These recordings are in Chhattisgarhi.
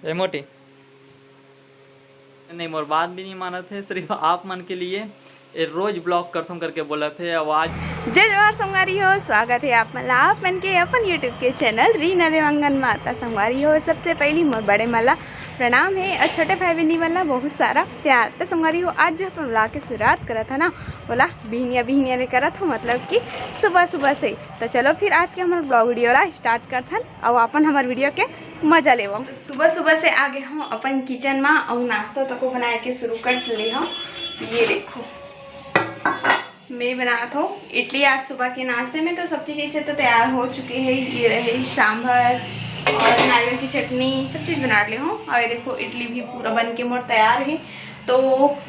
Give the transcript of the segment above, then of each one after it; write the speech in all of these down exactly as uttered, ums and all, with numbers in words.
ए मोटी, नहीं, मोर बात भी नहीं मानत हे, सिर्फ आप मन के लिए ये रोज ब्लॉग करथों करके बोलत हे। अब आज जय जोहार संगवारी हो, स्वागत है आप मन ला, आप मन के अपन YouTube के चैनल रीना देवांगन मा। त संगवारी हो, सबसे पहली मोर बड़े मन ला प्रणाम है और छोटे भाई बहनी मन ला बहुत सारा प्यार। त संगवारी हो, आज जो अपन ब्लॉग के शुरुआत करत है ना, बोला बिहनिया बिहनिया ले करत हो, मतलब कि सुबह सुबह से। त चलो फिर आज के हमर ब्लॉग वीडियो ला स्टार्ट करथन और अपन हमर वीडियो के मजा लेवो। सुबह सुबह से आ गे हूँ अपन किचन मा और नाश्ता तको बनाए के शुरू कर ले हूँ। ये देखो, मैं बनात हूँ इडली। आज सुबह के नाश्ते में तो सब चीज़ ऐसे तो तैयार हो चुके हैं। ये रहे सांभर और नारियल की चटनी, सब चीज़ बना ले हूँ। और ये देखो, इडली भी पूरा बन के मोर तैयार है। तो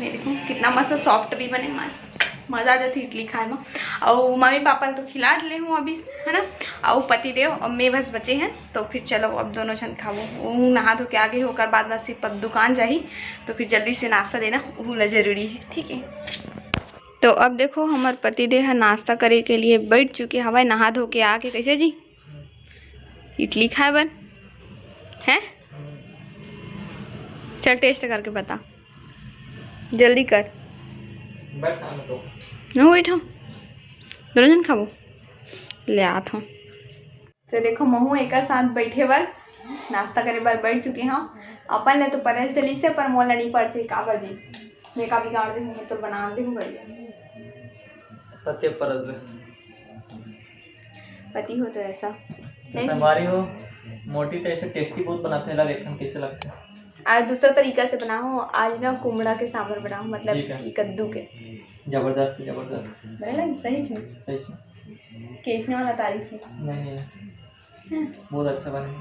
ये देखो, कितना मस्त सॉफ्ट भी बने, मस्त मज़ा आ जाती इडली खाए में। और मम्मी पापा तो खिला ले हूँ अभी, है ना, और पति देव और मैं बस बचे हैं। तो फिर चलो, अब दोनों जन खाबो। वो नहा धो के आ गे, ओकर बाद बस सिर्फ अब दुकान जाही, तो फिर जल्दी से नाश्ता देना वो ला जरूरी है, ठीक है। तो अब देखो, हमर पति देव ह नाश्ता करे के लिए बैठ चुके हवय, नहा धो के आके। कैसे जी? इडली खाए बर है? चल, टेस्ट करके बता, जल्दी कर। बैठ ना तो। मैं बैठा, दोनों जन खाबो। ले आत हूँ। तो देखो, महू एकर साथ बैठे बर, नाश्ता करे बर बैठ चुके हूँ। अपन ले तो परस डली से, पर मोला नहीं परसे, काबर जी? मैं का बिगाड़ दे हूँ, मैं तो बना दे हूँ बढ़िया। पत्ते परस दे। पति हो तो ऐसा। तो नहीं। संगवारी हो, मोटी तो ऐसे टेस्टी बहुत बनाते हैं, ला देखन कैसे लगता है। आज दूसरा तरीका से बनाओ, आज ना कुमड़ा के सांभर बनाओ, मतलब ठीक है। कि कद्दू के। जबरदस्त, जबरदस्त। बने लगे? सही छो? सही छो। कैसने वाला तारीफ है? नहीं, नहीं। हाँ। बहुत अच्छा बने।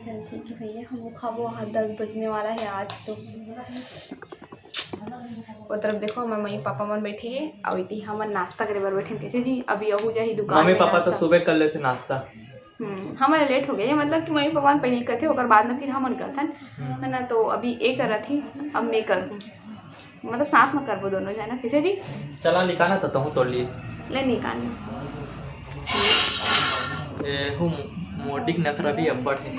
चल ठीक है भैया, हम वो खाबो, हाँ, दस बजने वाला है आज तो। वो तरफ देखो, हमर मम्मी पापा मन बैठे हैं, और इति हमन नाश्ता करे बर बैठे हैं। कैसे जी, अभी यहू जाही दुकान मम्मी में पापा तो नाश्ता। सुबह कर लेते नाश्ता। हम्म, हमारे लेट हो गया, ये मतलब कि मम्मी पापा मन पहले करते, ओकर बाद में फिर हमन करथन, हम्म। है ना? तो अभी ये करत ही, अब मैं करूँ, मतलब साथ में करबो दोनों जना। कैसे जी? चला निकालना तो तहूँ तोड़ लिए। ले निकाल ले। ए, हूँ, मोटी के नखरा भी अब्बड़ है।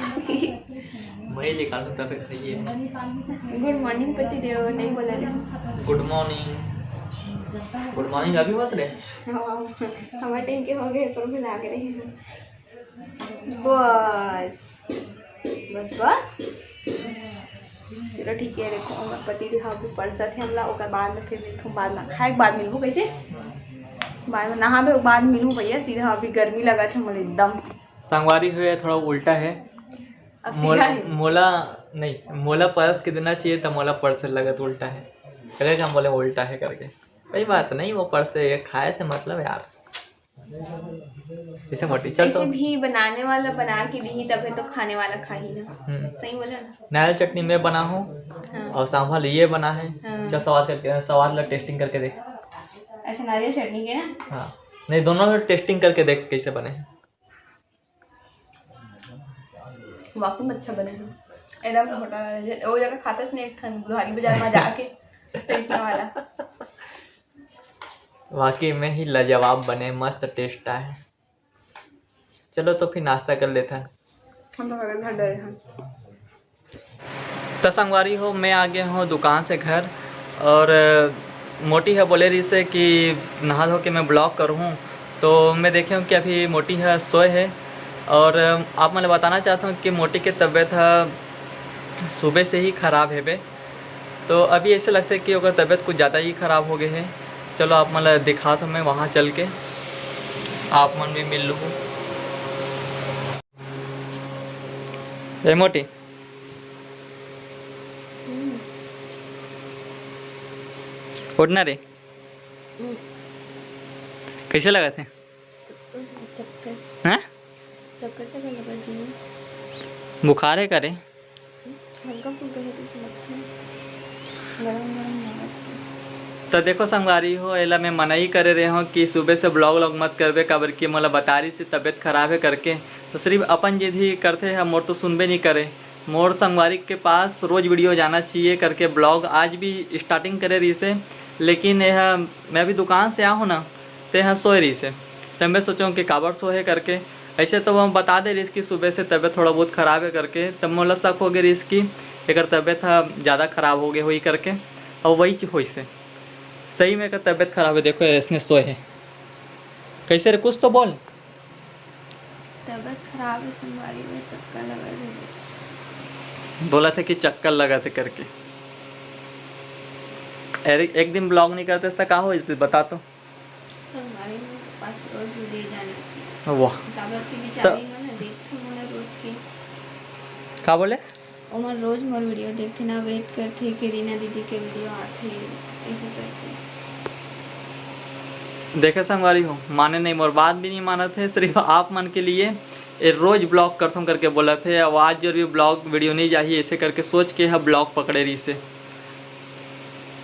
मैं निकालूँ तबे खाइए। गुड मॉर्निंग पति देव, नहीं बोला रे। गुड मॉर्निंग। गुड मॉर्निंग अभी बात रे। हाँ, हमारे टाइम के हो गए, पर भुला के रहे हैं। बस, बस, बस। चलो ठीक है, देखो, हमर पति देव अभी परसत हे हमला, ओकर बाद में फिर मिलथूँ, बाद में खाए के बाद मिलबो। कैसे? बाद में नहा धोए के बाद मिलूँ भैया, सीधा। अभी गर्मी लगत हे मोला एकदम। संगवारी हो, थोड़ा उल्टा है। अब मोल-, सीधा है। मोला नहीं, मोला परस के देना चाहिए, तो मोला परसे लगत उल्टा है। कहे हम बोले उल्टा है करके, कोई बात नहीं, वो परसे खाए से मतलब यार। जैसे मोटी, चल तो। ऐसे भी बनाने वाला बना के दी, तबे तो खाने वाला खाही ना। हम्म। सही बोला ना? नारियल चटनी मैं बना हूँ हाँ। और सांभर ये बना है। हाँ। चल, स्वाद करके, स्वाद ला टेस्टिंग करके देख। अच्छा, नारियल चटनी के ना? हाँ, नहीं, दोनों टेस्टिंग करके देख कैसे बने हैं। वाकई में अच्छा बने हैं। एकदम होटल, वो जगह खाते नहीं, एक ठन बुधवारी बाजार में जाके, तो इसने वाला। वाकई में ही लाजवाब बने, मस्त टेस्ट आए। चलो तो फिर नाश्ता कर लेते हैं। हम तो घर, घर डरे हैं। तो संगवारी हो, मैं आ गया हूँ दुकान से घर, और मोटी ह बोले रहिस हे कि नहा धो के मैं ब्लॉग करूँ, तो मैं देखे हूँ कि अभी मोटी ह सोए है। और आप मन ल बताना चाहता हूँ कि मोटी के तबीयत ह सुबह से ही खराब है बे। तो अभी ऐसे लगता है कि ओकर तबीयत कुछ ज़्यादा ही खराब हो गए है। चलो आप मन ल दिखात हूँ मैं वहाँ चल के, आप मन भी मिल लूँ। ए मोटी, हम्म। उठना रे। हम्म। कैसे लगत हे? चक्कर, चक्कर। हैं? चक्कर, चक्कर लगा जी। बुखार है का रे? हल्का फुल्का है तो ऐसे लगता है। गरम गरम लगा था। तो देखो संगवारी हो, एला मैं मना ही करे रहे हूँ कि सुबह से ब्लॉग व्लॉग मत करबे, काबर कि मोला बता रही से तबीयत खराब है करके। तो सिर्फ अपन जिद ही करते हैं, मोर तो सुनबे नहीं करे। मोर संगवारी के पास रोज वीडियो जाना चाहिए करके ब्लॉग आज भी स्टार्टिंग करे रहिस हे, लेकिन यह मैं अभी दुकान से आया हूँ ना, ते यहाँ सोए रहिस हे। तब मैं सोचूँ कि काबर सोए हे करके। ऐसे तो वो बता दे रहिस कि सुबह से तबीयत थोड़ा बहुत खराब है करके, तब मोला शक हो गए रहिस कि एकर तबीयत ह ज़्यादा खराब हो गए होई करके, अउ वही चीज होइस हे। सही में एकर तबीयत खराब हे, देखो ऐसने सोए हे। कैसे रे, कुछ तो बोल। तबीयत खराब हे संगवारी, में चक्कर लगा दे। बोला था कि चक्कर लगा थे करके। अरे एक दिन ब्लॉग नहीं करते तो का हो जाते, बता तो। संगवारी मन के पास रोज video जाना चाहिए। वाह। काबर कि बिचारी मन ह देखथे मोला रोज के। का बोले? ओमन रोज मोर video देखथे ना, wait करथे कि रीना दीदी के video आथे, ऐसे करथे। देखे संगवारी हो, माने नहीं, मोर बात भी नहीं मानत हे। सिर्फ आप मन के लिए ये रोज ब्लॉग करथों करके बोलत हे। अब आज जो भी ब्लॉग video नहीं जाही, ऐसे करके सोच के ह ब्लॉग पकड़े रहिस हे।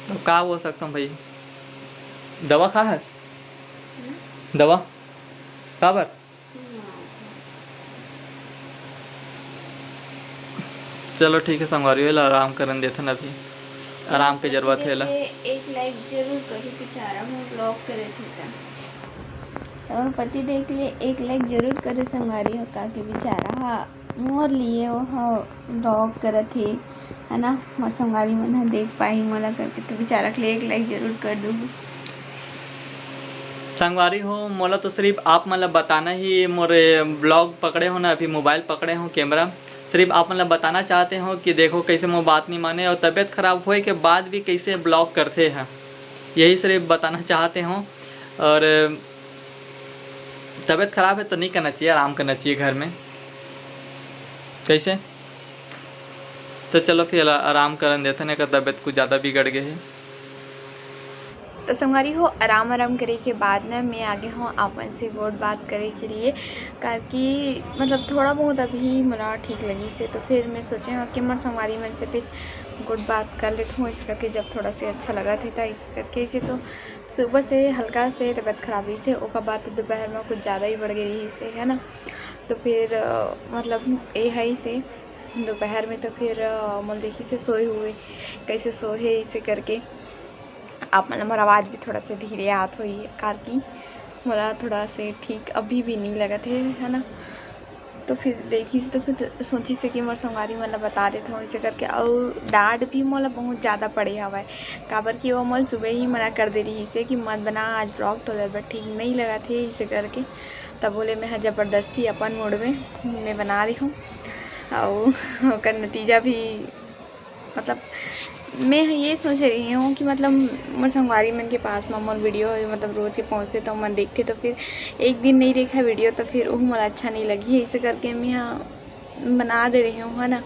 तो का बोल सकथों भाई, दवा खा हस? दवा काबर? चलो ठीक है संगवारी, एला आराम करन देथन, अभी आराम के जरूरत है एला। एक लाइक जरूर करो बेचारा, मोर ब्लॉग करे थे त। और पति देख लिए, एक लाइक जरूर करो संगवारी हो, का के बेचारा हा मोर लिए वो हा ब्लॉग करत हे, है ना। मोर संगवारी मन हा देख पाही मोला करके, तो बेचारा के लिए एक लाइक जरूर कर दूँ। संगवारी हो, मोला तो सिर्फ आप मन ला बताना ही, मोर ब्लॉग पकड़े हो ना, अभी मोबाइल पकड़े हो, कैमरा, सिर्फ आप मन ला बताना चाहते हो कि देखो कैसे मोर बात नहीं माने और तबीयत खराब होए के बाद भी कैसे ब्लॉग करते हैं, यही सिर्फ बताना चाहते हो। और तबीयत खराब है तो नहीं करना चाहिए, आराम करना चाहिए घर में। कैसे? तो चलो फिर आराम करन देथन, एकर तबीयत कुछ ज़्यादा बिगड़ गए है। तो संगवारी हो, आराम आराम करे के बाद ना मैं आगे हूँ आप मन से गोठ बात करे के लिए, काकि मतलब थोड़ा बहुत अभी मोला ठीक लगिस हे, तो फिर मैं सोचे हूँ कि मोर संगवारी मन से फिर गोठ बात कर लेत हूँ, इस करके जब थोड़ा से अच्छा लगा थे, इस करके इसे तो सुबह से हल्का से तबीयत खराब रहिस हे, ओकर बाद तो दोपहर में कुछ ज़्यादा ही बढ़ गई रहिस हे, है ना। तो फिर अ, मतलब ये है इसे दोपहर में तो फिर अ, मोल देखिस हे सोए हुए, कैसे सोए हे इसे करके। आप मतलब मोर आवाज़ भी थोड़ा से धीरे आत होही, काकि मोला थोड़ा से ठीक अभी भी नहीं लगत हे, है ना। तो फिर देखिस तो फिर सोचिस हे कि मोर संगवारी मन ला बता देत हूँ इसे करके। और डांट भी मोला बहुत ज़्यादा पड़े हवय, काबर कि वो मोल सुबह ही मना कर दे रहिस हे कि मत बना आज ब्लॉग, तो तबीयत ठीक नहीं लगत हे इसे करके। तब बोले मैं ह जबरदस्ती अपन मूड में मैं बना रही हूँ, और ओकर नतीजा भी मतलब मैं ये सोच रही हूँ कि मतलब मोर संगवारी मन के पास में मोर वीडियो मतलब रोज के पहुँचते तो मन देखते, तो फिर एक दिन नहीं देखा वीडियो तो फिर वो मोला अच्छा नहीं लगी, इसे करके मैं यहाँ बना दे रही हूँ, है ना।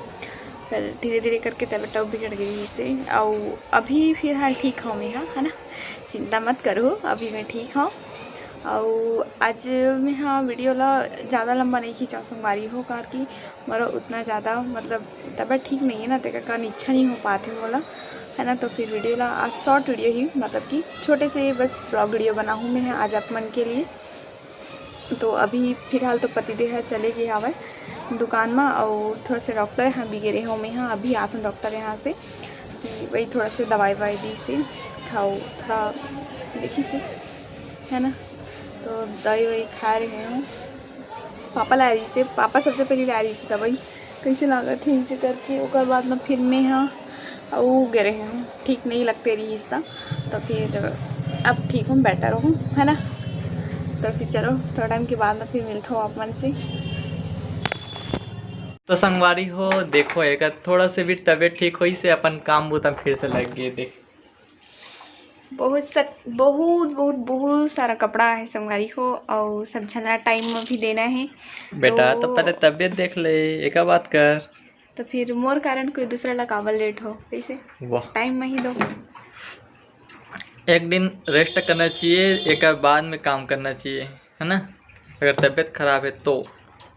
पर धीरे धीरे करके तबीयत बिगड़ गई इसे, और अभी फिलहाल ठीक हूँ मैं, हाँ, है ना, चिंता मत करो, अभी मैं ठीक हूँ। और आज मैं हाँ वीडियो ला ज़्यादा लंबा नहीं खींचा संगवारी हो, काबर कि मोर उतना ज़्यादा मतलब तबीयत ठीक नहीं है ना, तेकर कारण इच्छा नहीं हो पाते मोला, है ना। तो फिर वीडियो ला आज शॉर्ट वीडियो ही, मतलब कि छोटे से बस ब्लॉग वीडियो बनाहूँ मैं आज आप मन के लिए। तो अभी फिलहाल तो पतिदेव ह चले गए हवय दुकान म, और थोड़ा से डॉक्टर यहाँ भी गे रहे हो मैं, हाँ अभी आथन डॉक्टर यहाँ से, कि वही थोड़ा से दवाई ववाई दी से खाओ, थोड़ा देखी से, है ना। तो दवाई ववाई खा रहे हो, पापा ला रही से, पापा सबसे पहले ला रही से दवाई, कैसे लागत हे इसे करके। ओकर बाद में फिर मैं हाँ अउ गे रहे हूँ, ठीक नहीं लगते रहिस त, तो फिर अब ठीक हूँ, बेटर हूँ, है ना। तो फिर चलो थोड़ा टाइम के बाद में फिर मिलता हूँ आप मन से। तो संगवारी हो, देखो एक थोड़ा से भी तबीयत ठीक होइस हे, अपन काम बुता फिर से लग गए। देख बहुत सक बहुत बहुत बहुत सारा कपड़ा है संगवारी हो, और सब झन ला टाइम में भी देना है। बेटा, तो तो पहले तबीयत देख ले, एका बात कर। तो फिर मोर कारण कोई दूसरा ला काबर लेट हो, कैसे? वाह। टाइम में ही दो। एक दिन रेस्ट करना चाहिए, एक बाद में काम करना चाहिए, है ना। अगर तबीयत खराब है तो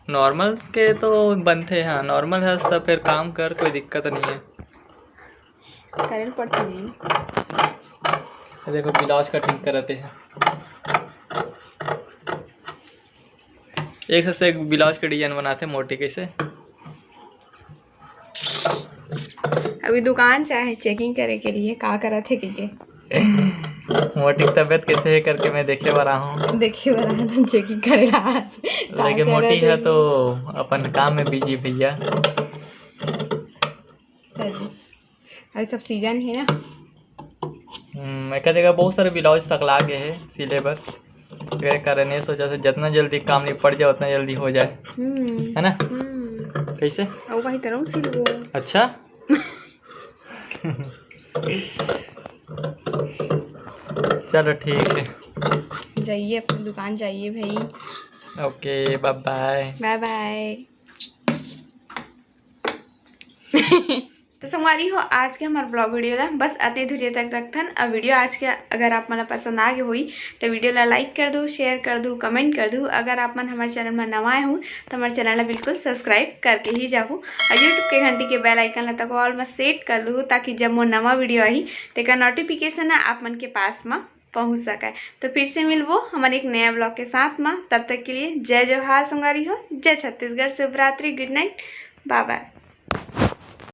नॉर्मल के तो बनते हैं, नॉर्मल है तो फिर काम कर, कोई दिक्कत नहीं है। करे ल पड़थे जी। ये देखो, ब्लाउज कटिंग करते हैं। एक से एक ब्लाउज के डिजाइन बनाते मोटी कैसे। अभी दुकान से आए हैं चेकिंग करे के लिए, का करत हे कहिके। मोटी की तबीयत कैसे है करके मैं देखे बर आया हूँ। देखे बर आया था, चेकिंग करे ला आज। का लेकिन मोटी करत है हे? तो अपन काम में बिजी भैया। अभी सब सीजन है ना। हम्म, एकर जगह बहुत सारे ब्लाउज सकला गे हे सिले बर। एकरे कारण ये सोचा से जितना जल्दी काम निपट जाए उतना जल्दी हो जाए, हम्म है ना? हम्म कैसे? अब वही तरह सिलबो। अच्छा। चलो ठीक है। जाइए अपनी दुकान जाइए भाई। ओके, बाय बाय। बाय बाय। तो संगवारी हो, आज के हमार ब्लॉग वीडियो ला बस अतने धुरिया तक रखथन। अब वीडियो आज के अगर आप मन ला पसंद आ गे होई तो वीडियो ला लाइक कर दू, शेयर कर दू, कमेंट कर दू। अगर आप मन हमारे चैनल में नवा आए हो तो हमारे चैनल ला बिल्कुल सब्सक्राइब करके ही जाहू और यूट्यूब के घंटी के बेल आइकन ला तको ऑल में सेट कर लू, ताकि जब मोर नवा वीडियो आही तेकर नोटिफिकेशन ना आप मन के पास में पहुंच सके। तो फिर से मिलबो हमारे एक नया ब्लॉग के साथ में। तब तक के लिए जय जोहार संगवारी हो, जय छत्तीसगढ़, शुभ रात्रि, गुड नाइट, बाय बाय।